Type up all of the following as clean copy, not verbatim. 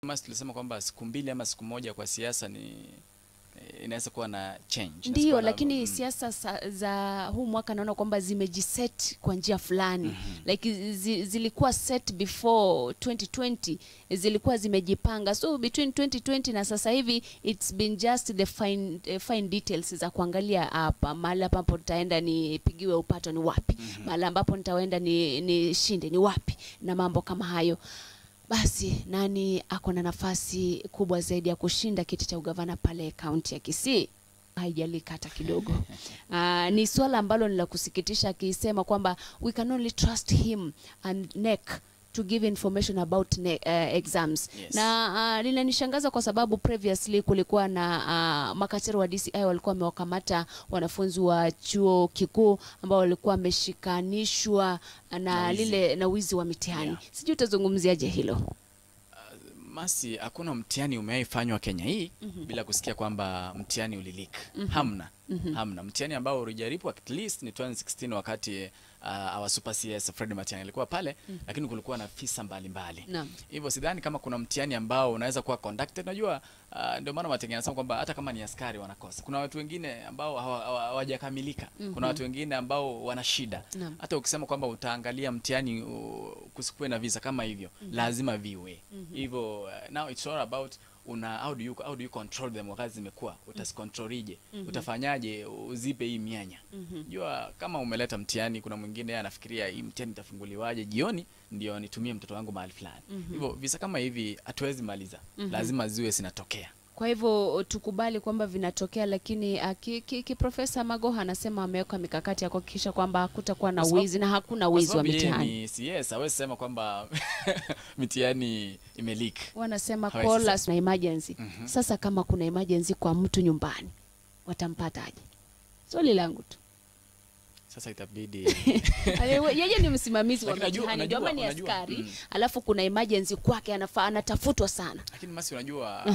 Mas tulisema kwamba siku mbili ama siku moja kwa siasa ni inaweza kuwa na change. Ndio, lakini siasa za huu mwaka naona kwamba zimejiset kwa njia fulani. Like zilikuwa set before 2020, zilikuwa zimejipanga. So between 2020 na sasa hivi it's been just the fine details za kuangalia hapa mahali ambapo nitaenda nipigiwe upato ni wapi, mahali ambapo nitaenda ni shinde ni wapi na mambo kama hayo. Basi nani ako na nafasi kubwa zaidi ya kushinda kiti cha ugavana pale kaunti ya Kisii? Haijalika hata kidogo. Ni swala ambalo ni la kusikitisha, akisema kwamba we can only trust him and NEC to give information about exams. Yes. Na linanishangaza kwa sababu previously kulikuwa na makachero wa DCI walikuwa wamewakamata wanafunzi wa chuo kikuu ambao walikuwa wameshikanishwa na lile na wizi wa mitihani. Yeah. Sijui utazungumziaje hilo? Masi, hakuna mtihani umewahi Kenya hii bila kusikia kwamba mtihani ulileak. Hamna. Hamna. Mtihani ambao ulijaribu at least ni 2016 wakati our super CS Fred Matiang'i alikuwa pale, lakini kulikuwa na visa mbalimbali. Hivyo sidhani kama kuna mtihani ambao unaweza kuwa conducted. Unajua, ndio maana Matiang'i anasema kwamba hata kama ni askari wanakosa. Kuna watu wengine ambao hawajakamilika. Kuna watu wengine ambao wana shida. Hata ukisema kwamba utaangalia mtihani kusikuwe na visa kama hivyo, lazima viwe. Hivyo now it's all about how do you control them wakati zimekuwa, utazicontrolije, utafanyaje uzipe hii mianya. Jua kama umeleta mtihani, kuna mwingine anafikiria hii mtihani itafunguliwaje jioni ndio nitumie mtoto wangu mahali fulani. Hivyo visa kama hivi hatuwezi maliza. Lazima ziwe zinatokea. Kwa hivyo tukubali kwamba vinatokea, lakini Profesa Magoha anasema ameweka mikakati ya kuhakikisha kwamba hakutakuwa na wizi na hakuna wizi wa mitihani. Ni CS hawezi sema kwamba mitihani imeleak. Wanasema call us na emergency. Sasa kama kuna emergency kwa mtu nyumbani, watampataje? Swali langu tu. Sasa itabidi yeye ni msimamizi wa mitihani, ndio maana ni askari, alafu kuna emergency kwake anatafutwa sana. Lakini Masi, unajua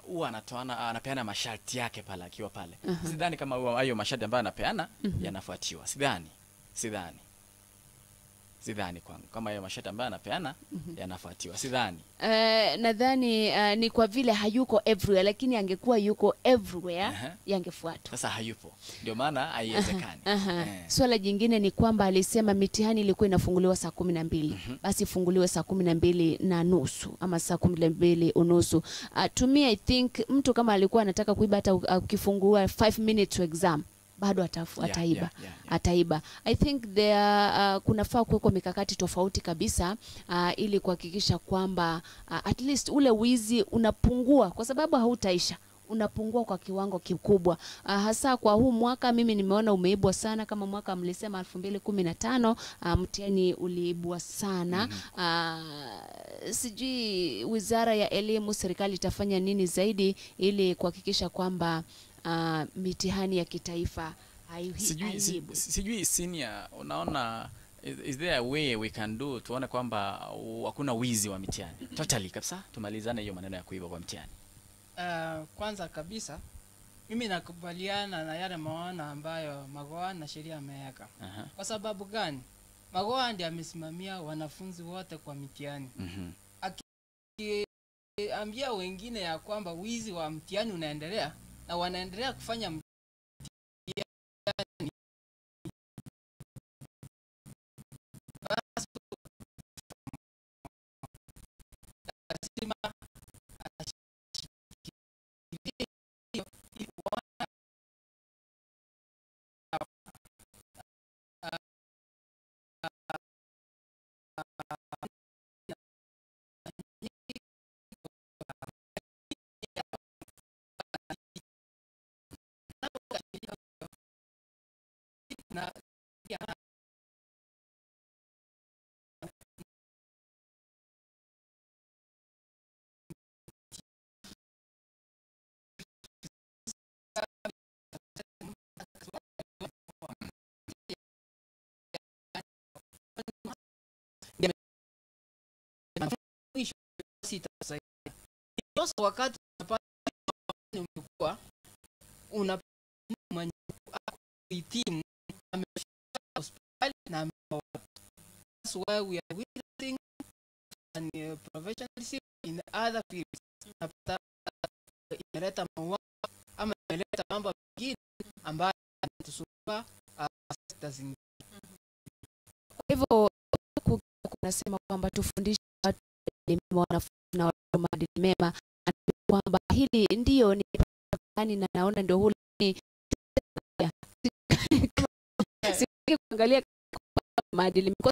huwa anapeana masharti yake pale akiwa pale. Sidhani kama hayo masharti ambayo anapeana yanafuatiwa. Sidhani kwangu kama hayo masharti ambayo anapeana yanafuatiwa. Sidhani. Nadhani ni kwa vile hayuko everywhere, lakini angekuwa yuko everywhere yangefuatwa. Sasa hayupo, ndio maana haiwezekani. Swala jingine ni kwamba alisema mitihani ilikuwa inafunguliwa saa 12. Basi ifunguliwe saa 12:30 ama saa 12:15. To me I think mtu kama alikuwa anataka kuiba hata ukifungua 5 minutes to exam bado ataiba. Ataiba. I think there kunafaa kuwekwa mikakati tofauti kabisa ili kuhakikisha kwamba at least ule wizi unapungua, kwa sababu hautaisha, unapungua kwa kiwango kikubwa. Hasa kwa huu mwaka mimi nimeona umeibwa sana. Kama mwaka mlisema 2015 mtihani uliibwa sana. Sijui Wizara ya Elimu, serikali itafanya nini zaidi ili kuhakikisha kwamba mitihani ya kitaifa haiibwi. Sijui senior, unaona is there a way we can do tuone kwamba hakuna wizi wa mitihani totally kabisa, tumalizane hiyo maneno ya kuiba kwa mtihani? Kwanza kabisa mimi nakubaliana na yale maono ambayo Magoha na sheria ameweka. Kwa sababu gani? Magoha ndiye amesimamia wanafunzi wote kwa mitihani. Akiambia wengine ya kwamba wizi wa mtihani unaendelea na wanaendelea kufanya mtihani, lazima ashikilie ili na wakati una kuhitimu amefika hospitali na that's why we are witnessing and professionalism in other fields unapata imeleta mauaji ama imeleta mambo mengine ambayo yanatusumbua sekta zingine. Kwa hivyo kunasema kwamba tufundishe watu wanafunzi na watu maadili mema, kwamba hili ndio ni yani, na naona ndio huli sitaki kuangalia maadili kwa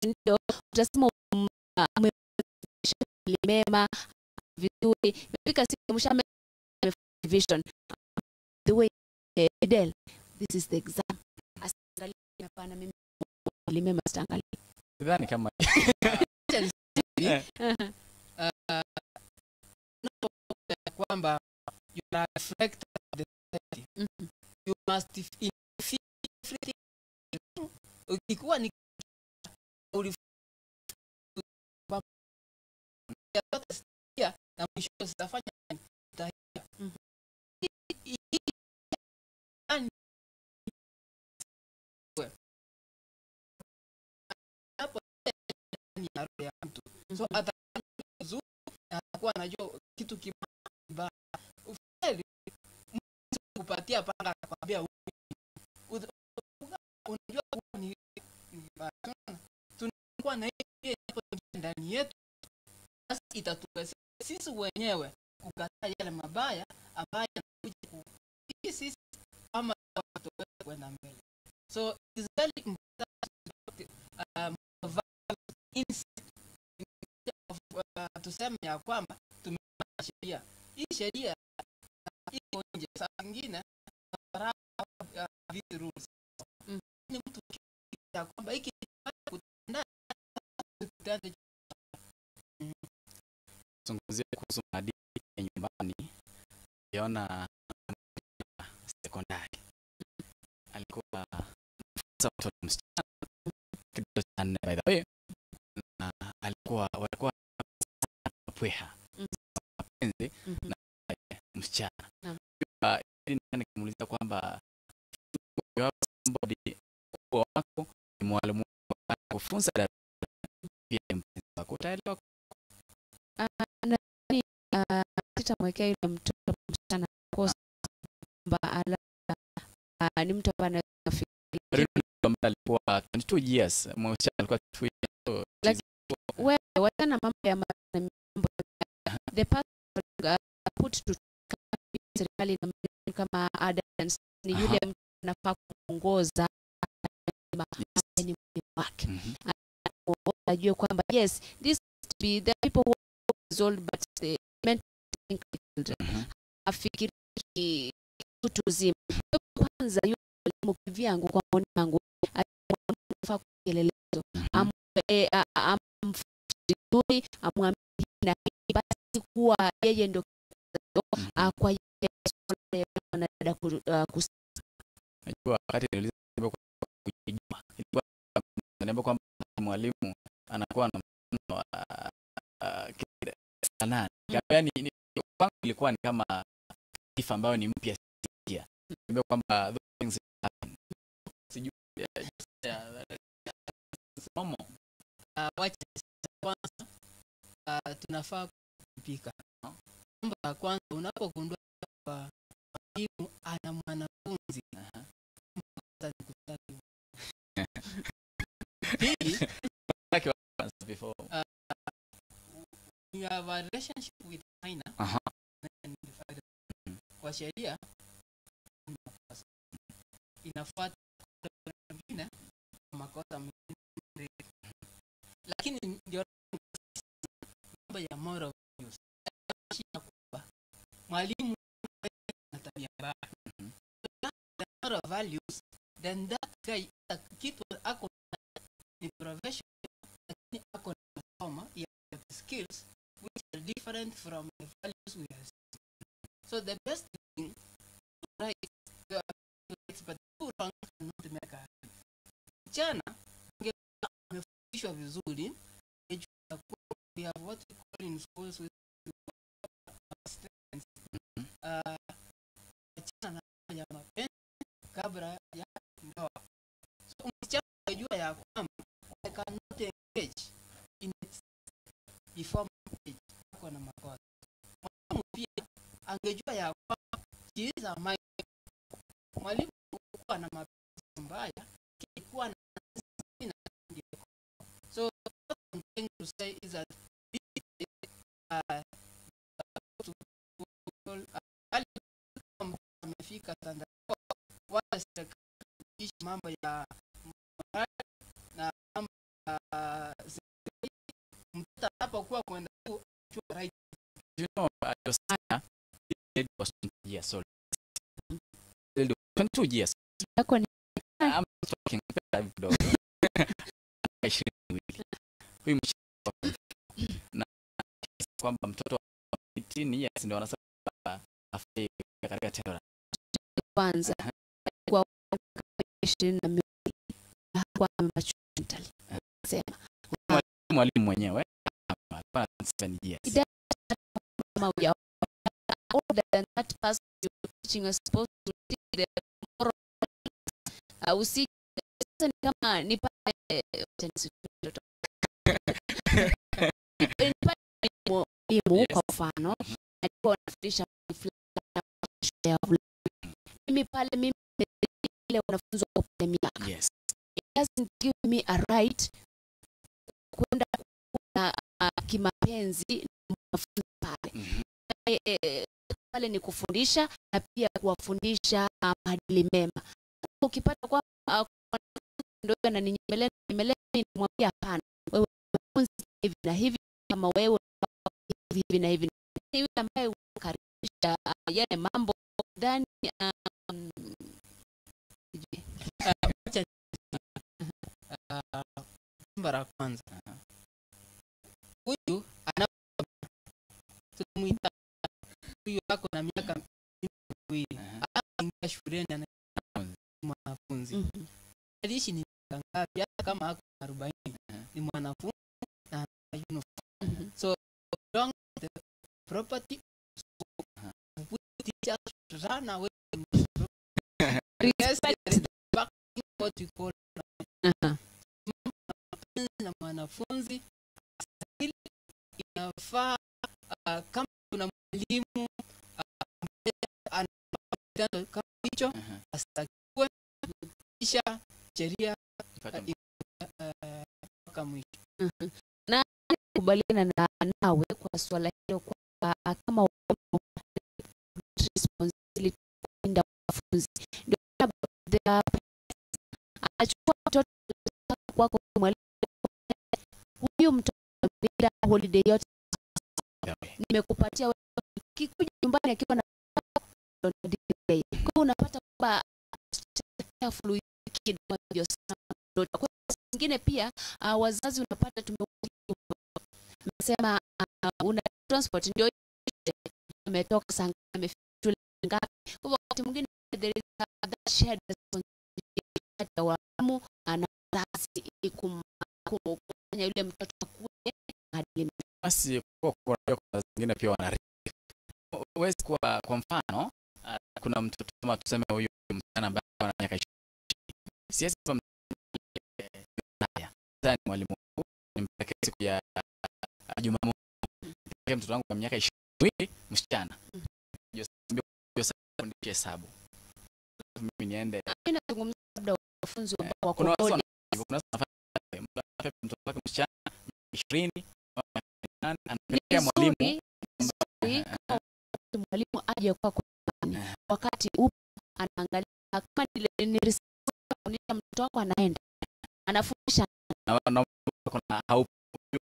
ndio utasema maadili mema vizuri. Imefika siku mshame vision the way Fidel, this is the exam. Asiangalie hapana, mimi maadili mema sitaangalia. Sidhani kama kwamba you are reflect of the society. You must everything. Ukikuwa ni na mwisho zitafanya hapo ya roho ya mtu. So atakuwa atakuwa anajua kitu kibaya. Ufeli mtu kupatia panga akwambia unajua ni tunakuwa na hiyo ndani yetu, basi itatuwezesha sisi wenyewe kukataa yale mabaya ambayo yanakuja sisi kama watu kwenda mbele. So it is very important tuseme ya kwamba tumeweka sheria. Hii sheria iko nje, saa nyingine these rules. Ni mtu ya kwamba hiki kutenda kutenda. Zungumzia kuhusu maadili ya nyumbani. Niliona sekondari alikuwa mtoto msichana kidato cha 4 by the way, na alikuwa walikuwa pweha mapenzi na msichana. Nikamuuliza kwamba somebody kwa wako ni mwalimu kufunza pia mpenzi wako utaelewa. Nadhani sitamwekea yule mtoto msichana kosa kwamba ni mtu ambaye anafikiria. Alikuwa 22 years, msichana alikuwa 2 years. Lakini wewe wachana mambo ya mambo the person put to serikali na kama adults ni yule mtu anafaa kuongoza ni wake. Ajue kwamba yes, this be the people who are old but they meant to think like children. Afikiri kitu uzima. Kwanza yule mwalimu kivyangu, kwa maoni yangu, anafaa kuelelezo, amfundishe, amwambie na basi kuwa yeye ndio kwa yeye wanadada. Najua wakati niliuliza kujijua ilikuwa niambia kwamba mwalimu anakuwa na sana. Yaani kwangu ilikuwa ni kama sifa ambayo ni mpya sikia. Niambia kwamba those things happen. Sijui somo. Wacha kwanza tunafaa kupika. Mambo ya kwanza unapogundua kwamba mwalimu ana mwanafunzi. Pili, before you have a relationship with minor. Kwa sheria inafuata mwingine makosa mengine, lakini ndio mambo ya moral values. Mwalimu ana tabia mbaya, moral values, then that guy kitu ako ni profession, lakini ako na soma ya skills which are different from the values we have. So the best thing, right, but two wrongs cannot make a right. Mchana amefundishwa vizuri, we have what we call in schools with students, mchana ya mapenzi kabla ya ndoa. So msichana anajua ya kwamba I cannot engage in before marriage. Angejua ya kwamba she is a minor. Mwalimu kuwa na mapenzi mbaya, kuwa na so what I'm trying to say is that amefika wala serikali mambo ya na mambo ya mtoto anapokuwa kwenda right. You know, Josiah was 20 years old. 22 years. I'm talking kidogo. 22. Huyu na kwamba mtoto wa 18 years ndio wanasema afai katika tendo la kwanza kwa 22 kwa machuntali. Sema mwalimu mwenyewe alikuwa na 7 years. Kama older than that person you're teaching is supposed to teach the moral. Usi sasa ni kama ni pale mwalimu kwa mfano alikuwa anafundisha fulani, mimi pale mimi ile wanafunzi wako pale miaka. Yes. It doesn't give me a right kwenda na kimapenzi na mwanafunzi pale. Pale ni kufundisha na pia kuwafundisha maadili mema. Ukipata kwa ndio ananinyemelea nyemelea, nimwambia hapana, wewe mwanafunzi hivi na hivi, kama wewe hivi na hivi. Yule ambaye ukaribisha yale mambo dhani mara kwanza huyu anamuita huyu ako na miaka 2 anaingia shuleni ana mwanafunzi. Aliishi ni miaka ngapi? Hata kama ako 40 ni mwanafunzi na uniform. So long the property teachers run away. Respect back what we call na mwanafunzi inafaa. Kama kuna mwalimu ana kama hicho astakiwe kisha sheria mpaka mwisho. Na kubaliana na nawe kwa swala hilo, kwa kama responsibility kulinda wanafunzi ndio anachukua mtoto kwako mwalimu, huyu mtoto bila holiday yote nimekupatia wewe, kikuja nyumbani akiwa na delay. Kwa unapata kwamba careful kidogo sana. Kwa nyingine pia wazazi unapata tumesema una transport ndio ametoka saa ngapi, amefika shule ngapi. Kwa wakati mwingine there is that shared responsibility ya walimu na wazazi ili kumfanya yule mtoto akue maadili. Basi kwa kwa zingine pia wana huwezi kuwa, kwa mfano kuna mtoto kama tuseme huyu msichana ambaye ana miaka 20, siwezi kwa haya mwalimu nimpeleke siku ya Jumamosi nimpeleke mtoto wangu wa miaka 20 msichana fundishe hesabu, mimi niende. Mimi nazungumza labda wanafunzi ambao wako kuna mtoto wake msichana 20 anapelekea mwalimu. Mwalimu aje kwako wakati upo anaangalia kama ni kufundisha mtoto wako, anaenda anafundisha na kuna haupo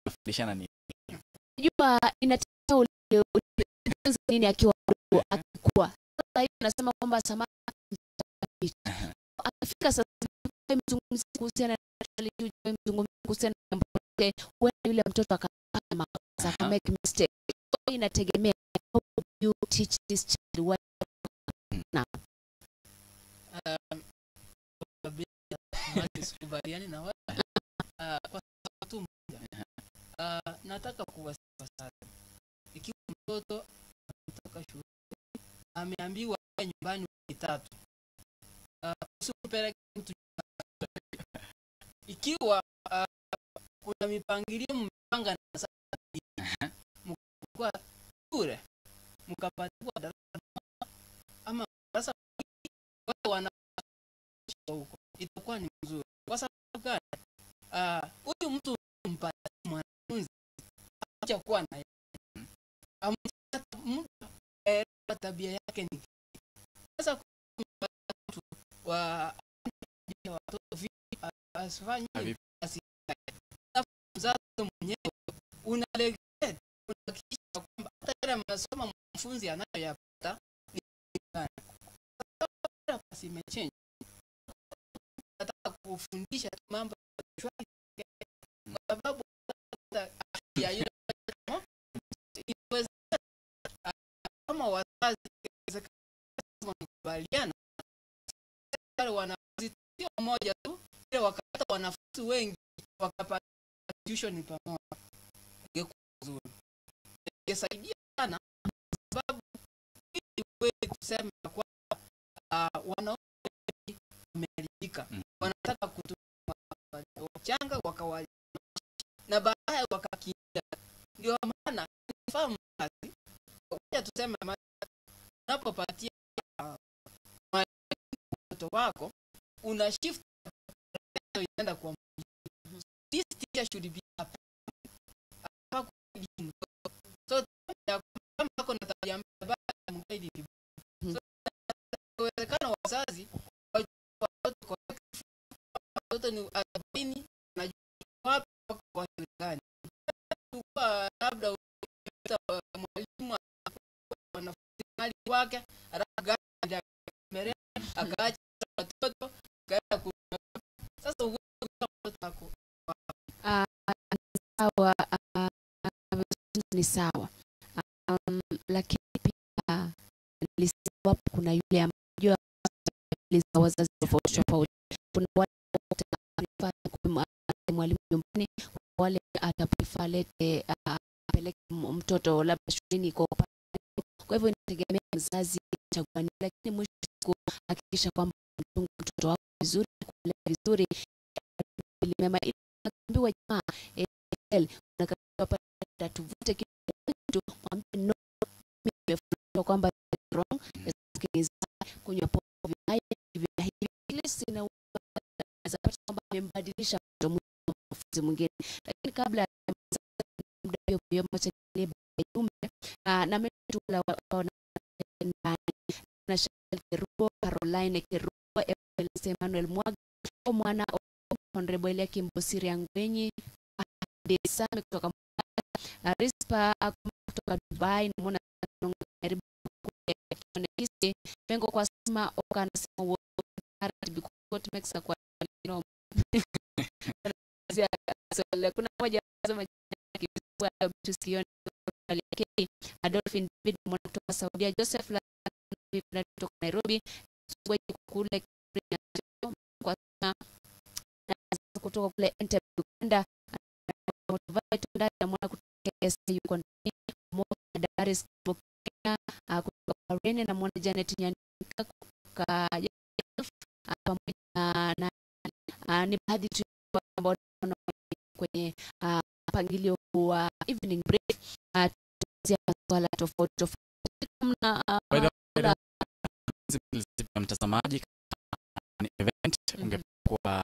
kufundishana nini. Unajua inategemea ulifunza nini akiwa mdogo, akikua. Sasa hivi nasema kwamba samaki akifika sasa mzungumzie kuhusiana na mzungumzie kuhusiana na mambo yake, yule mtoto akafanya makosa, aka make mistake. So inategemea how you teach this child what now. Sikubaliani na wewe kwa sababu tu moja. Nataka kuwasilisha ikiwa mtoto anatoka shule ameambiwa nyumbani wiki 3, usipeleke mtu. Ikiwa kuna mipangilio mpanga na sasa mkua shule Mkapatiwa darasa ama darasa wale wana huko, itakuwa ni mzuri. Kwa sababu gani? Huyu mtu mpatie mwanafunzi acha kuwa na mtu tabia yake ni sasa mtu wa watoto asifanye mzazi mwenyewe unalegea, unahakikisha kwamba hata yale masomo mwanafunzi anayoyapata ni gani. Basi imechange, nataka kufundisha mambo kwa sababu ya yule kama wazazi wanakubaliana wale wanafunzi sio mmoja tu, ile wakapata wanafunzi wengi wakapata tuition pamoja, ingekuwa nzuri, ingesaidia sana, sababu wewe kusema kwa wanaume wameharibika, wanataka kutumia wachanga wakawali na baadaye wakakimbia. Ndio maana fahamu kazi, wacha tuseme unapopatia mtoto wako una shift inaenda kwa this teacher should be a so kama ako na tabia mbaya mguide. So inawezekana wazazi watoto watoto ni 40 na wapi kwa shule gani, kwa labda mwalimu wanafunzi wake alafu mere akaacha watoto kaenda. Sasa mtoto wako sawa, ni sawa, lakini pia nilisema kuna yule ambaye wazazi tofauti tofauti, kuna wale mwalimu nyumbani, wale ataprefer lete apeleke mtoto labda shuleni kwa. Kwa hivyo inategemea mzazi chagua, lakini mwisho hakikisha kwamba mtoto wako vizuri, kulea vizuri mema. Ambiwa jamaa unakapa tuvute kitu, mwambie no, nimefundishwa kwamba wrong kunywa pombe hivi na hivi, ili inaweza kwamba amembadilisha mtoto mwingine. Lakini kabla muda hiyo moja ni jumbe na mimi la na Kerubo, Caroline Kerubo, Emmanuel Mwaga, mwana Honorable Eliakim Bosiri Angwenyi, Desame kutoka Rispa kutoka Dubai, namuona karibu kile Mengo kwa sima oka anasema what makes kwa no. Kuna moja anasema tusione Adolphine David mwana kutoka Saudia, Joseph kutoka Nairobi, kule kwa kutoka kule Entebbe Uganda, mwana kutoka yuko ndani Dar es Salaam, kutoka Bahrain, na mwana Janet Nyanika kutoka pamoja na ni baadhi tu ambao kwenye mpangilio wa evening break tuzungumzia masuala tofauti tofauti. Mtazamaji, ni event ungekuwa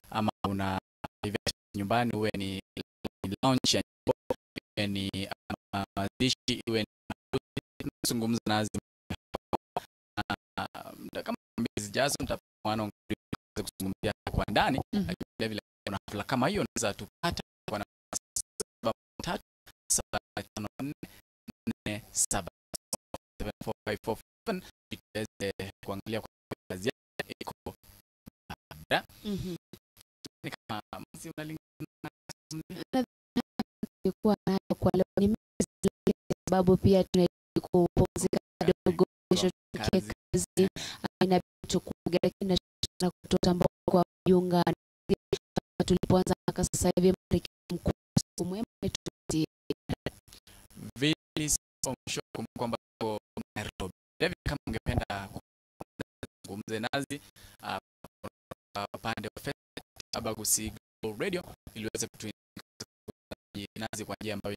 ama una event nyumbani, uwe ni launch ya nyimbo, iwe ni mazishi, iwe ni zungumza nazi kama mbili zijazo mtaona kuzungumzia kwa ndani. Lakini vile vile kuna hafla kama hiyo unaweza tupata kwa 7 3 7 5 4 7 7 4 5 4 7 tuweze kuangalia kwa kazi iko ni kama msi unalingana kwa nayo kwa leo ni sababu pia tunahitaji kupumzika kidogo, kesho tukie kazi inabidi tukuge, lakini na kutoa kwa kujiunga tulipoanza mpaka sasa hivi mkuu mwema vile mwisho kwamba Nairobi. David, kama ungependa kuzungumza nazi upande wa Facebook Abagusi Global Radio ili uweze kutuingiza nazi kwa njia ambayo